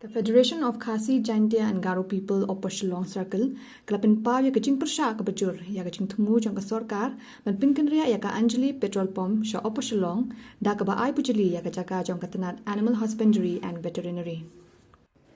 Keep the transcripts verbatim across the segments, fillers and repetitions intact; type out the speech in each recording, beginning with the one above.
Ka Federation of Khasi Jaintia and Garo People Upper Shillong Circle ka la pynpaw ïa ka jingpyrshah kaba jur ïa ka jingthmu jong ka sorkar ban pynkynriah ïa ka Anjali Petrol Pump sha Upper Shillong da kaba ai bujli ïa ka jaka jong ka tnat Animal Husbandry and Veterinary.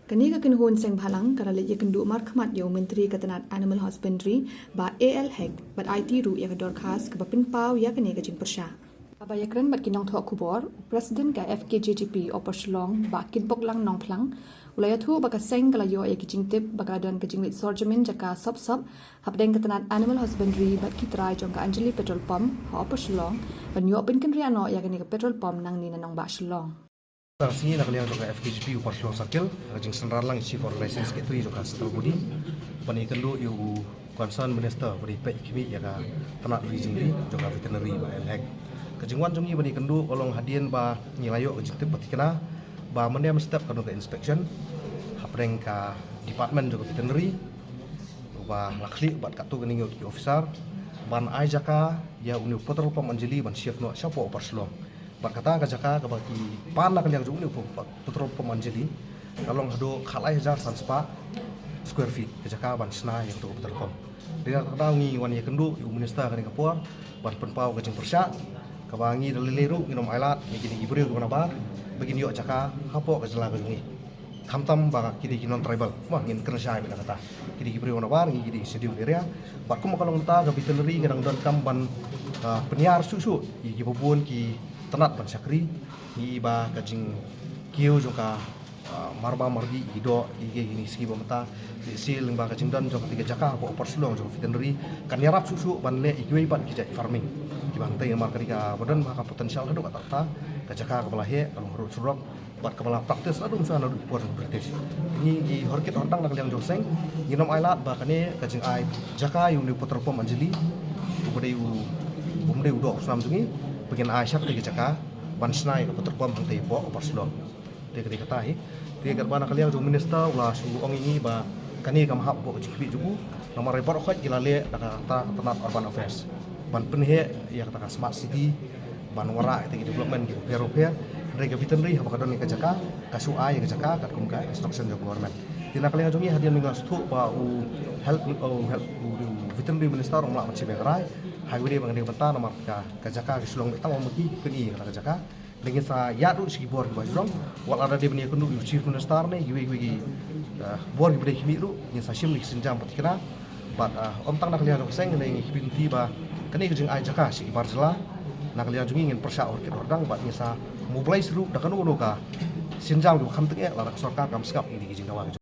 Kane ka kynhun seng bhalang ka la leit ïakynduh markhmat ïa u Myntri ka tnat Animal Husbandry, Bah A L Hek, bad aiti ruh ïa ka dorkhas kaba pynpaw ïa kane ka jingpyrshah. Haba ïakren bad ki nongthoh khubor, u President ka F K J G P Upper Shillong, Bah Kitboklang Nongphlang, u la ïathuh ba ka seng ka la ïoh ïa ki jingtip ba ka la don ka jingleit sor jamin jaka sop sop hapdeng ka tnat Animal Husbandry bad ki trai jong ka Anjali Petrol Pump ha Upper Shillong, ban ïoh pynkynriah noh ïa kane ka petrol pump nangne na nongbah Shillong. Tang sngi na ka liang jong ka F K J P Upper Shillong Circle, ka jingsynrar lang i Chief Organising Secretary jong ka Central Body ban ïakynduh ïa u Concerned Minister ba dei peit khmih ïa ka tnat ri jingri jong ka Veterinary, Bah A L Hek. Ka jingwan jong ngi ban ïakynduh ka long hadien ba ngi la ïoh ka jingtip ba thikna ba mynne mynstep ka don ka inspection hapdeng ka department jong ka Veterinary, ba la khlieh bad katto katne ngut ki officer ban ai jaka ïa une u petrol pump Anjali ban shift noh shapoh Upper Shillong. Bad kata ka jaka kaba ki pan na ka liang jong une u petrol pump Anjali ka long haduh khatlai hajar san spah square feet ka jaka ban shna ïa kato ka petrol pump. Te na kata ngi wan ïakynduh ïa u minister kane ka por ban pynpaw ka jingpyrshah kaba ngi da lei lei ruh ngin ym ailad ïa kine ki briew kiba nabar ba kin ïoh jaka hapoh ka jylla ka jong ngi. Khamtam ba ki dei ki non tribal, ma ngin kren shai beit na kata. Ki dei ki briew nabar, ngi ki dei ki scheduled area. Bad kumba ka long mynta ka Veterinary ka dang donkam ban, ah, pynïar shuh shuh ïa kiba bun ki tnat ban shakri. Ngi ba ka jingkiew jong ka, ah, marba mardi, i doh, i kine ki sngi ba mynta, i shu lyngba ka jingdon jong kata ka jaka hapoh Upper Shillong jong ka Veterinary kan ïarap shuh shuh ban leh ïa kiwei pat ki jait farming kiba hangtei, namar ka dei kaba don ba ka potential haduh katta katta. Ka jaka kaba la heh ka long haduh surok bad kaba la practice naduh mynshwa, naduh ki por jong ki British. Ngi ki horkit hordang na ka liang jong seng ngin ym ailad ba kane ka jingai jaka ïa une u petrol pump Anjali, u ba dei u, u ba dei u doh u snam jong ngi, ba ngin ai sha kata ka jaka ban shna ïa ka petrol pump hangtei hapoh Upper Shillong. Te ka dei kata hi. Te katba na ka liang jong u minister u la shu ong ïa ngi ba kane kam hap hapoh ka jingkhmih jong u, namar ba baroh khoit ki la leh da kata ka tnat Urban Affairs ban pynheh ïa kata ka smart city, ban wanrah ïa kita ki development kiba pher bapher. Hynrei ka Veterinary haba ka don ïa ka jaka, ka shu ai ïa ka jaka katkum ka instruction jong ka government. Te na ka liang jong ngi hadien ba ngi la sngewthuh ba u health, u health, u, u Veterinary Minister um lah ban shim ïa ka rai, ha kaba ïadei bad kane ka bynta, namar ka, ka jaka ka shu long beit tang ma ki, pyni ïa kata ka jaka. Lei ngin sa ïaid ruh sha ki bor kiba jrong, wat la da dei ban ïakynduh ïa u Chief Minister ne kiwei kiwei ki, eh, bor kiba dei khmih ruh, ngin sa shim ïa ki sienjam ba thikna. Bad, eh, ym tang na ka liang jong ka seng, lei ngi kyrpad ba kane ka jingai jaka sha ki bar jylla, na ka liang jong ngi ngin pyrshah horkit hordang bad ngin sa mobilize ruh da kano kano ka sienjam kiba kham tyngeh lada ka sorkar kam sngap ïa ki jingdawa ki jong